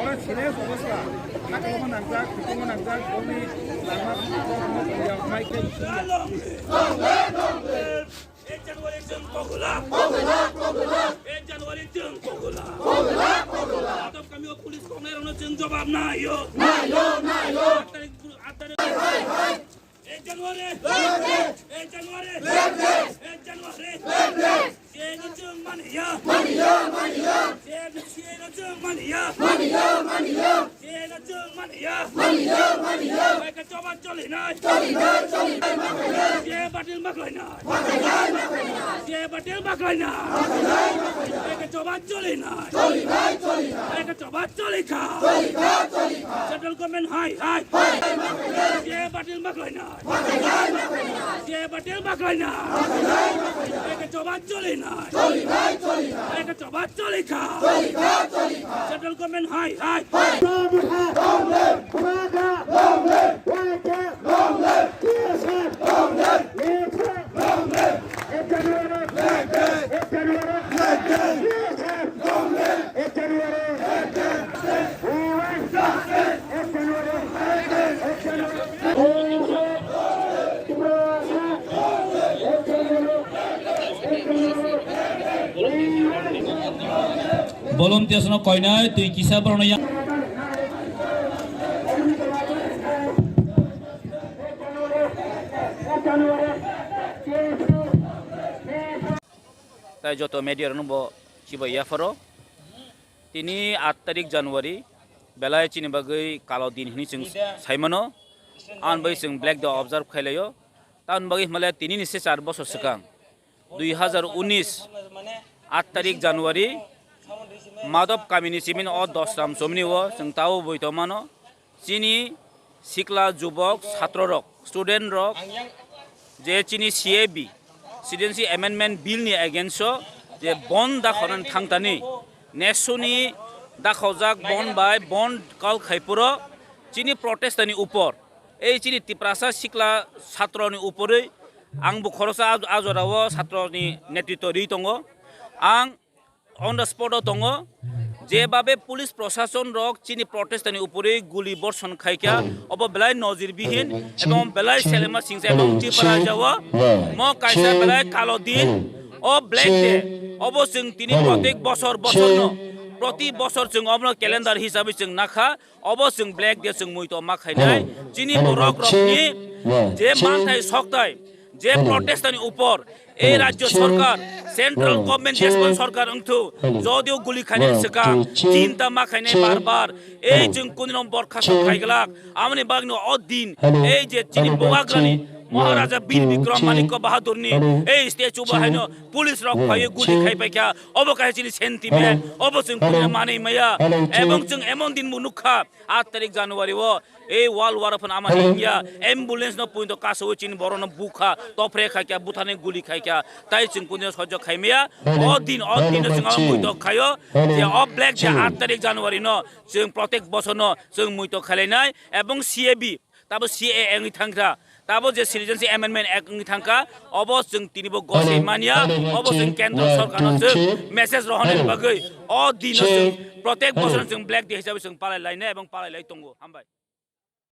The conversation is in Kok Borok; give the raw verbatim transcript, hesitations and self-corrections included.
Serious obostha, haklogo nangjak, bisingo nangjak, boni lama, mai khe. Ek January chwng pogula. Ek January chwng pogula. Adop kamio police kongnai rokno chwng jobab naio. Naio, naio. Aat tarik, aat tarik. Ek January. Ek January. Ek January. Siyaino chwng maniya. Maniya, maniya. Siyaino, siyaino chwng maniya. Maniya, maniya. Siyaino chwng maniya. Maniya, maniya. Bai khe choba cholinai. Cholinai, cholinai, makhainai. Siya batil makhainai. Makhainai, makhainai. Siya batil makhainai. Makhainai, makhainai. Bai khe choba cholinai. Cholinai, cholinai. Bai khe choba cholikha. Cholikha, cholikha. Central government hai, hai. Hai, hai, makhainai. Siya batil makhainai. Makhainai, makhainai. Siya batil makhainai. Makhainai, makhainai. Bai khe choba cholinai. Cholinai, cholinai. Bai khe choba cholikha. Cholikha, cholikha. Central government hai, hai. Hai. Long live! Long live! Long live! Long live! T S F! Long live! T S F! Long live! Long live! Ek January! Long live! Ek January! Long live! T S F! Long live! Ek January! Long live! We want justice! Ek January! Ek January! Volunteers no koinai twi kisa borok no yang. Tai joto media rokno bo chibai yapharo. Tini aat tarik January, belai chini bagwi kalo din hwnwi chwng saimano. Ang bai chwng black day observe khailaio. Tamoni bagwi hwnmale tini ni se char bosor swkang, dui hazar unis, aat tarik January, Madhop kamini chimini o Dosram chomini o chwng tao bui tongmano. Chini sikla jubok satrorok, studentrok, je chini C A B, Citizenship Amendment Bill ni against o je bon dakhonan thangtani, nesuni dakhojak bon bai bon kal khaipuro chini protest ni upor, ei chini Tiprasa sikla satroni uporwi ang bo khorosa a, a jorao satroni netritwo rwi tongo. Ang on the spot o tongo. Jebabe police prosason rok chini protest ni upori guli borson khaikha, obo belai nojir bihin ebong belai selema singsa ebong Tripura jao mo kaisa belai kalo din, o black day, obo chwng tini protek bosor bosor no, proti bosor chwng obono calendar hisabe chwng nakha, obo chwng black day chwng muito ma khainai. Chini borok rokni je manthai soktai, je protest ni upor, ei rajyo sorkar, central government, desmond sorkar wngthu, jodio guli khainai swkang, chinta ma khainai bar bar, ei chwng kunilom borkha khaigwlak, amoni bagno o din, ei je chini bubagrani Maharaja Bir Bikram Manikya Bahadurni ei statue bo haino police rok phaiwi guli khaipaikha, obo kaisa chini sentiment, obo chwng kunilom manwi maya, ebong chwng emon din bo nukha, aat tarik January o, ei World War phano ama India ambulance no puinto kasawi chini borok no bukha, topre khaikha, buthani guli khaikha, tai chwng kunino sojjo khaimaya. O din, o din no chwng amo muito khaio, je o black day aat tarik January no chwng protek bosor no chwng muito khailainai, ebong C A B, tabo C A A wngwi thangkha, tabo je Citizenship Amendment Act wngwi thangkha, obo chwng tinibo goswi manya, obo chwng kendro sorkar no chwng message rohornani bagwi o din no chwng protek bosor no chwng black day hisabe chwng palai lainai ebong palai lai tongo. Hambai.